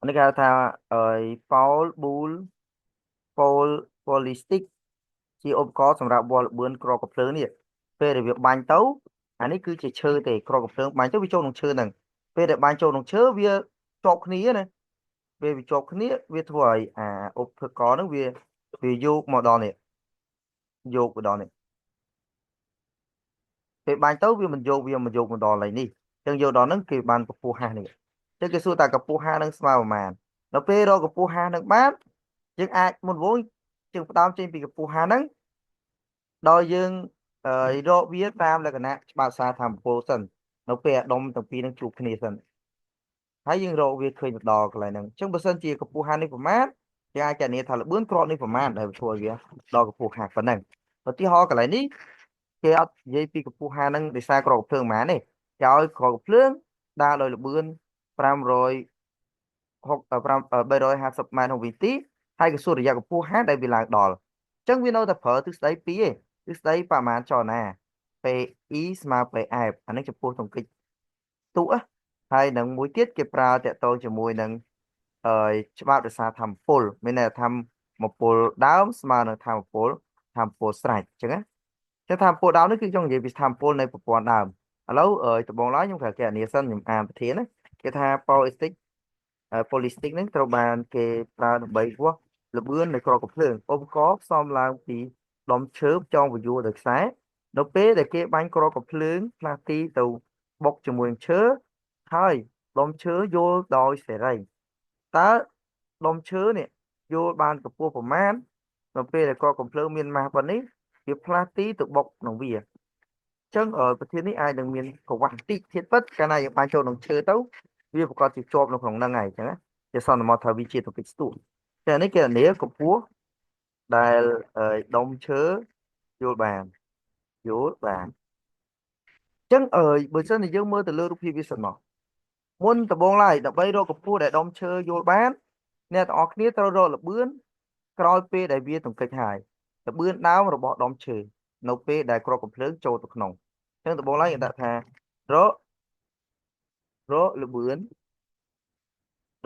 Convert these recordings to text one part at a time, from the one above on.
នេះគេហៅថាអី Paul Bull Paul Polystick ជាឧបករណ៍សម្រាប់វាស់ល្បឿនគ្រាប់កាំភ្លើងនេះពេលដែលវាបាញ់ទៅអានេះគឺជាឈើទេគ្រាប់កាំភ្លើងបាញ់ទៅវាចូលក្នុងឈើហ្នឹងពេលដែលបាញ់ចូលក្នុងឈើវាជាប់គ្នាណាពេលវាជាប់គ្នាវាធ្វើឲ្យអាឧបករណ៍ហ្នឹងវាយកមកដល់នេះយកមកដល់នេះពេលបាញ់ទៅវាមិនយកវាមិនយកមកដល់កន្លែងនេះអញ្ចឹងយកដល់ហ្នឹងគេបានកម្ពស់ហាស់នេះអញ្ចឹងគេសួរតើកម្ពស់ហាស់ហ្នឹងស្មើប្រមាណដល់ពេលរកកម្ពស់ហាស់ហ្នឹងបានយើងអាចមុនវងយើងផ្ដើមចេញពីកម្ពស់ហាស់ហ្នឹងដោយយើងរកវាតាមលក្ខណៈច្បាប់សារធម្មពលសិននៅពេលអាដុំទាំងពីរហ្នឹងជួបគ្នាសិនហើយយើងរកវាឃើញទៅដល់កន្លែងហ្នឹងអញ្ចឹងបើសិនជាកម្ពស់ហាស់នេះប្រមាណគេអាចកណនាថាល្បឿនគ្រាប់នេះប្រមាណដែលធ្វើឲ្យវាដល់កម្ពស់ហាស់ប៉ុណ្ណឹងឧទាហរណ៍កន្លែងនេះគេអត់និយាយពីកម្ពស់ហាស់ហ្នឹងដោយសារគ្រាប់កាំភ្លើងប៉ុន្មានទេគេឲ្យគ្រាប់កាំភ្លើងដើរដោយល្បឿន500 6 5 350ម៉ែត្រក្នុងវិនាទីហើយគេសួររយៈកម្ពស់ហាស់ដែលវាឡើងដល់អញ្ចឹងវានៅតែប្រើទិសដីពីរឯងទិសដីប្រមាណចលនា PI ស្មើ PF អានេះចំពោះទង្គិចទុកហើយនឹងមួយទៀតគេប្រើតកតងជាមួយនឹងអឺច្បាប់រក្សាធម្មពលមានន័យថាធម្មពលដើមស្មើនឹងធម្មពលស្រេចអញ្ចឹងណាចឹងធម្មពលដើមនេះគឺចង់និយាយពីធម្មពលនៃប្រព័ន្ធដើមឥឡូវដំបូងឡើយខ្ញុំត្រូវកណនាសិនខ្ញុំអានប្រធានណាគេថា polystick polystick ហ្នឹងត្រូវបានគេប្រើដើម្បីវាស់ល្បឿននៃគ្រាប់កាំភ្លើងឧបករណ៍ផ្សំឡើងពីដុំឈើចងពយួរដោយខ្សែនៅពេលដែលគេបាញ់គ្រាប់កាំភ្លើងផ្លាស់ទីទៅបុកជាមួយនឹងឈើហើយដុំឈើយល់ដោយសេរីតើដុំឈើនេះយល់បានកម្ពស់ប្រមាណនៅពេលដែលគ្រាប់កាំភ្លើងមានម៉ាស់ប៉ុណ្នេះវាផ្លាស់ទីទៅបុកនឹងវាអញ្ចឹងប្រធាននេះអាចនឹងមានប្រវត្តិតិចធាតុពិតកាលណាយើងបានចូលក្នុងឈើទៅវាប្រកាសជាជាប់នៅក្នុងហ្នឹងហើយអញ្ចឹងណាជាសន្មតថាវាជាទង្គិចស្ទួតែនេះគេនាកម្ពស់ដែលដុំឈើយល់បានយល់បានអញ្ចឹងអើយបើសិនជាយើងមើលទៅលើរូបភាពវាសិនមកមុនដំបូងឡើយដើម្បីរកកម្ពស់ដែលដុំឈើយល់បានអ្នកទាំងអស់គ្នាត្រូវរកល្បឿនក្រោយពេលដែលវាទង្គិចហើយល្បឿនដើមរបស់ដុំឈើនៅពេលដែលគ្រាប់កាំភ្លើងចូលទៅក្នុងអញ្ចឹងដំបូងឡើយគេដាក់ថារករកល្បឿន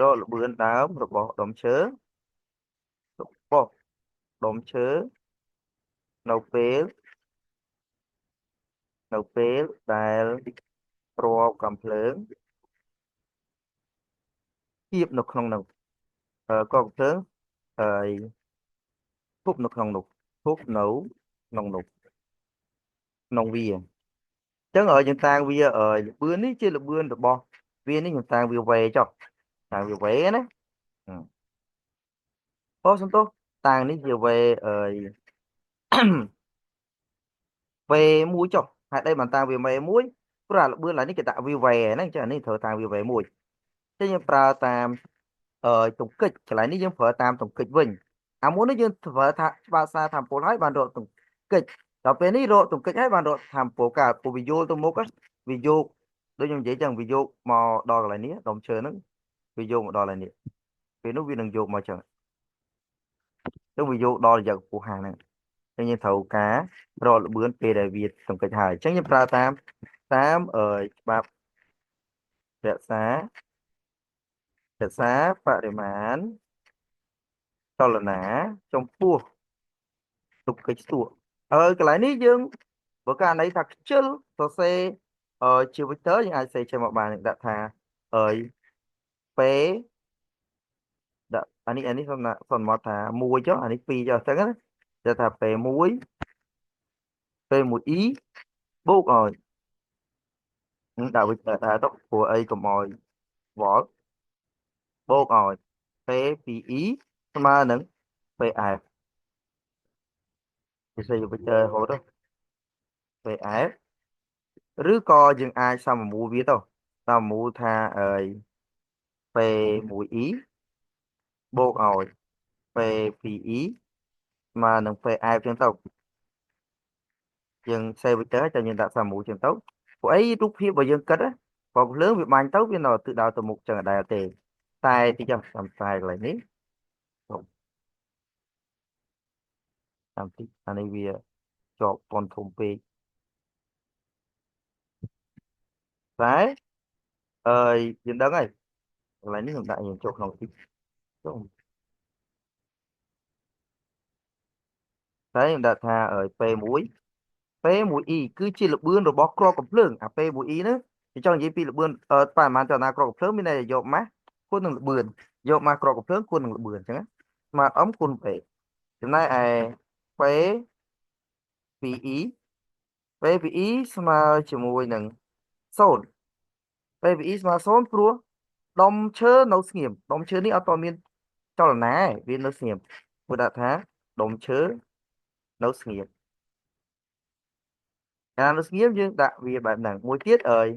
រកល្បឿនដើមរបស់ដុំឈើរបស់ដុំឈើនៅពេលនៅពេលដែលគ្រាប់កាំភ្លើងគៀបនៅក្នុងនោះគ្រាប់កាំភ្លើងហើយធប់នៅក្នុងនោះធប់នៅក្នុងនោះក្នុងវាអញ្ចឹងឲ្យយើងតាំងវាល្បឿននេះជាល្បឿនរបស់វានេះខ្ញុំតាំងវាវេចុះតាំងវាវេណាអូសំទោសតាំងនេះជាវេអឺ វេមួយចុះហេតុអីបានតាំងវាវេមួយព្រោះអាល្បឿនឡើយនេះគេដាក់វាវេហ្នឹងចឹងអានេះត្រូវតាំងវាវេមួយចឹងយើងប្រើតាមអឺទង្គិចកន្លែងនេះយើងប្រើតាមទង្គិចវិញអាមុននេះយើងប្រើថាច្បាប់សារធម្មពលហើយបានរកទង្គិចដល់ពេលនេះរកទង្គិចហើយបានរកធម្មពលកើតព្រោះវាយល់ទៅមុខវាយកដូចខ្ញុំនិយាយចឹងវាយកមកដល់កន្លែងនេះដុំឈើហ្នឹងវាយកមកដល់កន្លែងនេះពេលនោះវានឹងយកមកចឹងចឹងវាយកដល់រយៈកម្ពស់ហាងហ្នឹងចឹងយើងត្រូវការរកល្បឿនពេលដែលវាទង្គិចហើយអញ្ចឹងយើងប្រើតាមតាមអឺច្បាប់រក្សារក្សាបរិមាណចលនាចំពោះទង្គិចស្ទួហើយកន្លែងនេះយើងបើករណីថាខ្ជិលសរសេរជា vector យើងអាចសេចេញមកបានដាក់ថាអើយ P ដាក់អានេះអានេះសន្មតថា1ចុះអានេះ2ចុះអញ្ចឹងណាគេថា P1 P1i បូកឲ្យដាក់ vector ដែរទៅព្រោះអីកុំឲ្យវល់បូកឲ្យ P2i ស្មើនឹង PF គេសេ vector រហូតទៅ PF ឬក៏យើងអាចសមមូលវាទៅសមមូលថាអើយ P1i បូកឲ្យ P2i ស្មើនឹង PF ចឹងទៅយើងសេ vector ចាំយើងដាក់សមមូលចឹងទៅព្រោះអីរូបភាពបើយើងគិតបើភ្លើងវាបាញ់ទៅវានៅទិសដៅទៅមុខចឹងអត់ដែលទេតែតិចចាំតែកន្លែងនេះតាមតិចអានេះវាជាប់ពន្ធធំពេកតែអើយយើងដឹងហើយ កន្លែងនេះខ្ញុំដាក់យើងចូលក្នុងទីចូលតែខ្ញុំដាក់ថា P1 P1E គឺជាល្បឿនរបស់គ្រាប់កំភ្លើងអា P1E ហ្នឹងគេចង់និយាយពីល្បឿនបរិមាណចលនាគ្រាប់កំភ្លើងមានន័យថាយកម៉ាស់គុណនឹងល្បឿនយកម៉ាស់គ្រាប់កំភ្លើងគុណនឹងល្បឿនអញ្ចឹងស្មើ m គុណ V ចំណែកឯ P 2E P2E ស្មើជាមួយនឹង0 P2E ស្មើ0ព្រោះដុំឈើនៅស្ងៀមដុំឈើនេះអត់តមានចលនាទេវានៅស្ងៀមព្រោះដាក់ថាដុំឈើនៅស្ងៀមកាលនៅស្ងៀមយើងដាក់វាបែបហ្នឹងមួយទៀតអើយ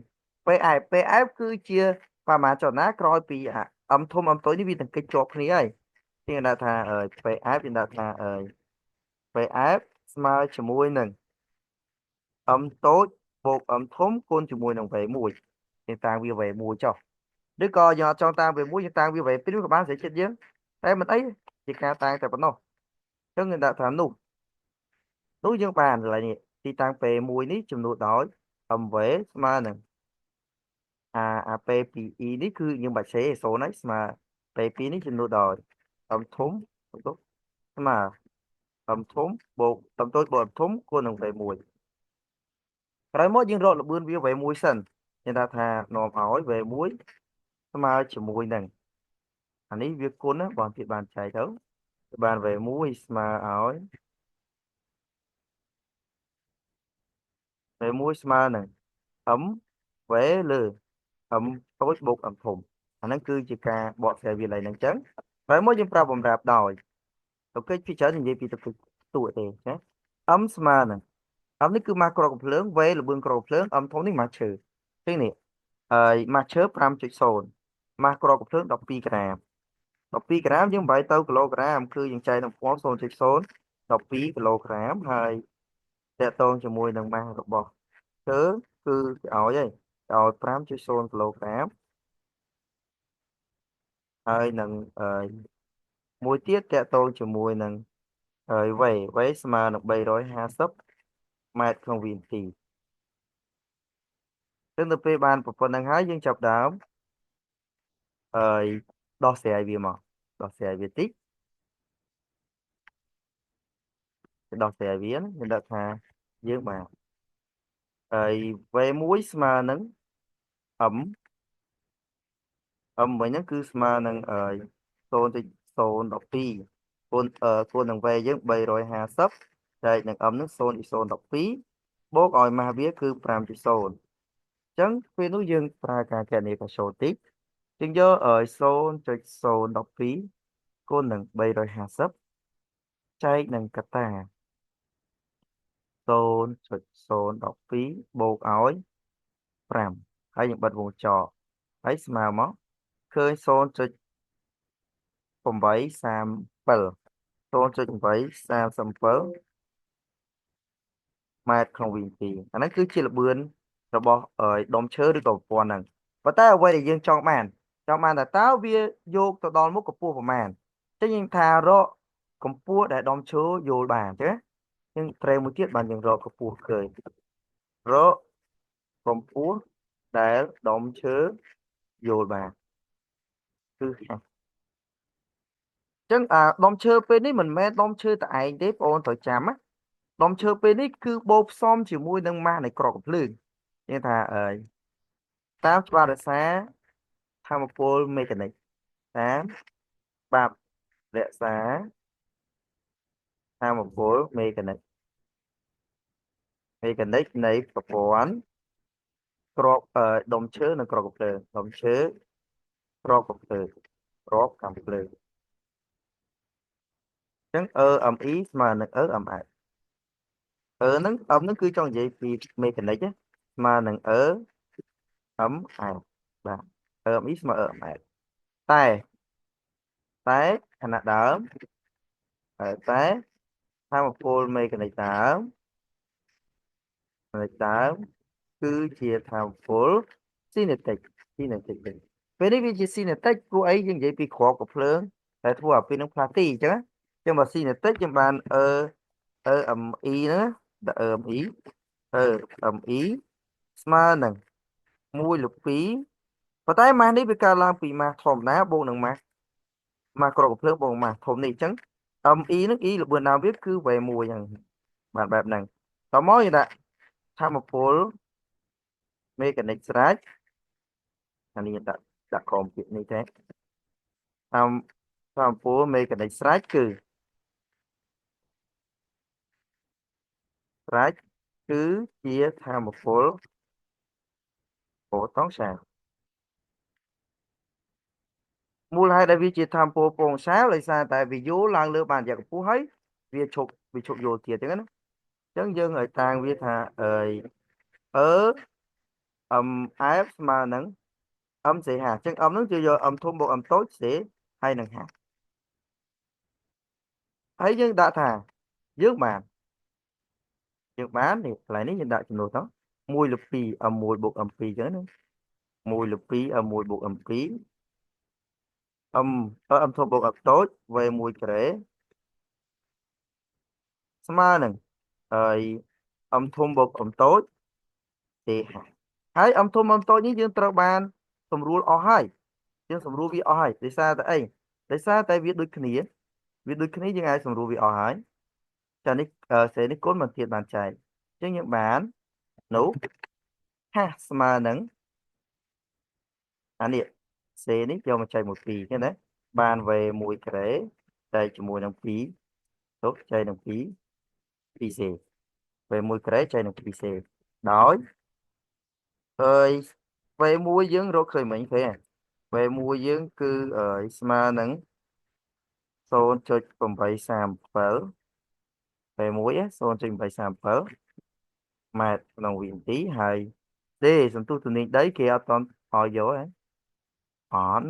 PF PF គឺជាបរិមាណចលនាក្រោយពីអា M ធំ M តូចនេះវាទាំងកិច្ចជាប់គ្នាហើយយើងដាក់ថាអើយ PF យើងដាក់ថាអើយ PF ស្មើជាមួយនឹង M តូចបូក M ធំគុណជាមួយនឹង V1 យើងតាំងវា V1 ចុះឬក៏យើងអត់ចង់តាំង V1 យើងតាំងវា V2 ក៏បានស្រេចចិត្តយើងតែមិនអីជាការតាំងតែប៉ុណ្ណោះអញ្ចឹងយើងដាក់ថានោះនោះយើងបានកន្លែងនេះទីតាំង P1 នេះចំនួនដោយ MV ស្មើនឹងអា P2E នេះគឺយើងបាច់សេ0ហើយស្មើ P2 នេះចំនួនដោយ M ធំស្មើ M ធំបូក M តូចបូក M ធំគុណនឹង V1 ក្រោយមកយើងរកល្បឿនវា V1 សិនយើងថាថានាំឲ្យ V1 ស្មើជាមួយនឹងអានេះវាគុណណាបងទៀតបានចែកទៅបាន V1 ស្មើឲ្យ V1 ស្មើនឹង M V លើ M តូចបូក M ធំអាហ្នឹងគឺជាការបកស្រាយវាឡើយហ្នឹងអញ្ចឹងហើយមកយើងប្រើបំរាបដោយទៅកិច្ចពីច្រើននិយាយពីទៅកិច្ចតួទេណា M ស្មើនឹង M នេះគឺម៉ាស់គ្រាប់កំភ្លើង V ល្បឿនគ្រាប់កំភ្លើង M ធំនេះម៉ាស់ឈើអញ្ចឹងនេះហើយម៉ាស់ឈើ 5.0 ម៉ាស់គ្រាប់កំភ្លើង12ក្រាម12ក្រាមយើងបែរទៅគីឡូក្រាមគឺយើងចែកនឹង0.0 12គីឡូក្រាមហើយតកតងជាមួយនឹងម៉ាស់របស់ឈើគឺគេឲ្យហើយឲ្យ 5.0 គីឡូក្រាមហើយនឹងមួយទៀតតកតងជាមួយនឹងហើយ V V ស្មើនឹង350ម៉ែត្រក្នុងវិនាទីចឹងទៅពេលបានប៉ុណ្្នឹងហើយយើងចាប់ដើមហើយដោះស្រាយវាមកដោះស្រាយវាតិចដោះស្រាយវាយើងដាក់ថាយើងបានហើយ V1 ស្មើនឹង M M វិញហ្នឹងគឺស្មើនឹង0.012គុណគុណនឹង V យើង350ចែកនឹង M ហ្នឹង0.012បូកឲ្យម៉ាស់វាគឺ 5.0 អញ្ចឹងពេលនោះយើងប្រើការគណនាកសូតិចយើងយក 0.012 គុណនឹង350ចែកនឹងកតា 0.012 បូកឲ្យ5ហើយយើងបិទវងចកហើយស្មើមកឃើញ 0.837 0.837 ម៉ែត្រក្នុងវិនាទីអាហ្នឹងគឺជាល្បឿនរបស់ដុំឈើឬក៏ប្រព័ន្ធហ្នឹងប៉ុន្តែអ្វីដែលយើងចង់បានថាតើវាយកទៅដល់មុខកម្ពស់ប្រមាណអញ្ចឹងយើងថារកកម្ពស់ដែលដុំឈើយល់បានអញ្ចឹងយើងត្រេមួយទៀតបានយើងរកកម្ពស់ឃើញរកកម្ពស់ដែលដុំឈើយល់បានគឺអញ្ចឹងអាដុំឈើពេលនេះមិនមែនដុំឈើតែឯងទេបងអូនត្រូវចាំណាដុំឈើពេលនេះគឺបូកផ្សំជាមួយនឹងម៉ាស់នៃក្រកកំភ្លើងគេថាអើយតាមច្បាប់រក្សាធម្មពលមេកានិកតាមច្បាប់រក្សាធម្មពលមេកានិកនៃប្រព័ន្ធក្របដុំឈើនិងក្រកកំភ្លើងដុំឈើក្របកំភ្លើងក្របកំភ្លើងអញ្ចឹង EMI ស្មើនឹង EMF E ហ្នឹង M ហ្នឹងគឺចង់និយាយពីមេកានិកស្មើនឹង E M F បាទ EMI ស្មើ EMF តែតែខណៈដើមតែធម្មពលមេកានិកដើមគឺជាធម្មពលស៊ីនេទិកវិញពេលនេះវាជាស៊ីនេទិកព្រោះអីយើងនិយាយពីគ្រាប់កំភ្លើងតែធ្វើឲ្យពេលនឹងផ្លាស់ទីអញ្ចឹងចឹងបើស៊ីនេទិកយើងបាន E EMI ហ្នឹងដាក់ EMI EMI ស្មើនឹង1លើ2 ប៉ុន្តែម៉ាសនេះវាកើតឡើងពីម៉ាសធម្មតាបូកនឹងម៉ាសក្របកំភ្លើងបូកនឹងម៉ាសធំនេះអញ្ចឹង ME នឹង E ល្បឿនដើមវាគឺ V1 ហ្នឹងបាទបែបហ្នឹងតមកយើងដាក់ធម្មពលមេកានិកស្រេចអានេះដាក់ក្រោមពាក្យនេះទេតាមធម្មពលមេកានិកស្រេចគឺស្រេចគឺជាធម្មពលប៉ូតង់ស្យាលមូលហេតុដែលវាជាធម្មពលប៉ូតង់ស្យាលដោយសារតែវាយោលឡើងលើបានរយៈកម្ពស់ហើយវាឈប់យោលទៀតអញ្ចឹងណាអញ្ចឹងយើងឲ្យតាំងវាថាអើយអឺ M F ស្មើនឹង M C H អញ្ចឹង M ហ្នឹងគឺយក M ធំបូក M តូច C ហើយនឹង H ហើយយើងដាក់ថាយើងបាននេះកន្លែងនេះយើងដាក់ចំនួនទៅ1លើ2 M1 បូក M2 អញ្ចឹងណា1លើ2 M1 បូក M2 M M ធំបូក M តូច V1 ការ៉េស្មើនឹងហើយ M ធំបូក M តូច C H ហើយ M ធំ M តូចនេះយើងត្រូវបានសម្រួលអស់ហើយយើងសម្រួលវាអស់ហើយដោយសារតែអីដោយសារតែវាដូចគ្នាយើងអាចសម្រួលវាអស់ហើយចានេះសេនេះគុណមិនទៀតបានចែកអញ្ចឹងយើងបាននោះ H ស្មើនឹងអានេះ C នេះយកមកចែកមួយ2អញ្ចឹងណាបាន V1 ការ៉េចែកជាមួយនឹង2ទុកចែកនឹង2 2C V1 ការ៉េចែកនឹង 2C ដោយហើយ V1 យើងរកឃើញមិញឃើញ V1 យើងគឺស្មើនឹង 0.837 V1 0.837 ម៉ែត្រក្នុងវិនាទីហើយទេសន្ទុះទំនាញដីគេអត់តន់ឲ្យយកហ៎អត់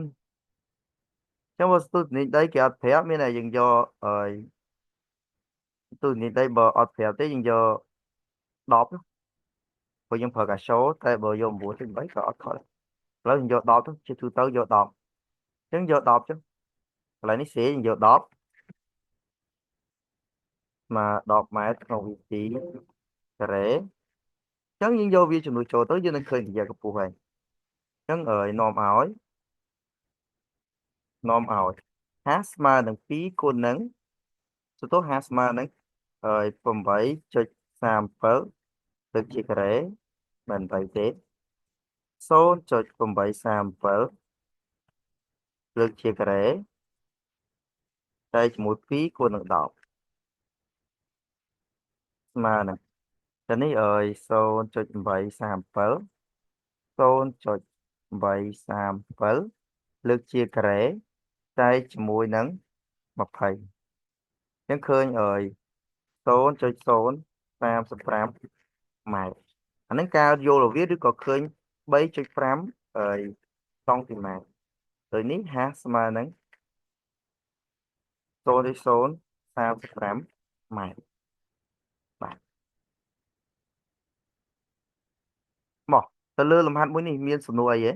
ចឹងបើសន្ទុះទំនាញដីគេអត់ប្រាប់មានតែយើងយកអើយសន្ទុះទំនាញដីបើអត់ប្រាប់ទេយើងយក10ព្រោះយើងប្រើកាសូតែបើយក9.8ក៏អត់ខុសដែរឥឡូវយើងយក10ទៅជាទូទៅយក10អញ្ចឹងយក10ចឹងកន្លែងនេះសេយើងយក10មក10ម៉ែត្រក្នុងវិនាទីការ៉េអញ្ចឹងយើងយកវាចំនួនចូលទៅយើងនឹងឃើញរយៈកម្ពស់ហើយអញ្ចឹងអើយនាំឲ្យ H ស្មើនឹង2គុណនឹងសន្ទុះ H ស្មើនឹងអើយ8.37លើកជាការ៉េមិន8ទេ0.837លើកជាការ៉េតែជាមួយ2គុណនឹង10ស្មើនឹងតែនេះអើយ0.837 0.837លើកជាការ៉េតែជាមួយនឹង20អញ្ចឹងឃើញអើយ0.035ម៉ែត្រអាហ្នឹងការយល់វាឬក៏ឃើញ3.5អើយសង់ទីម៉ែត្រដូចនេះ H ស្មើនឹង0.035ម៉ែត្របាទមកទៅលើលំហាត់មួយនេះមានសំណួរអីទេ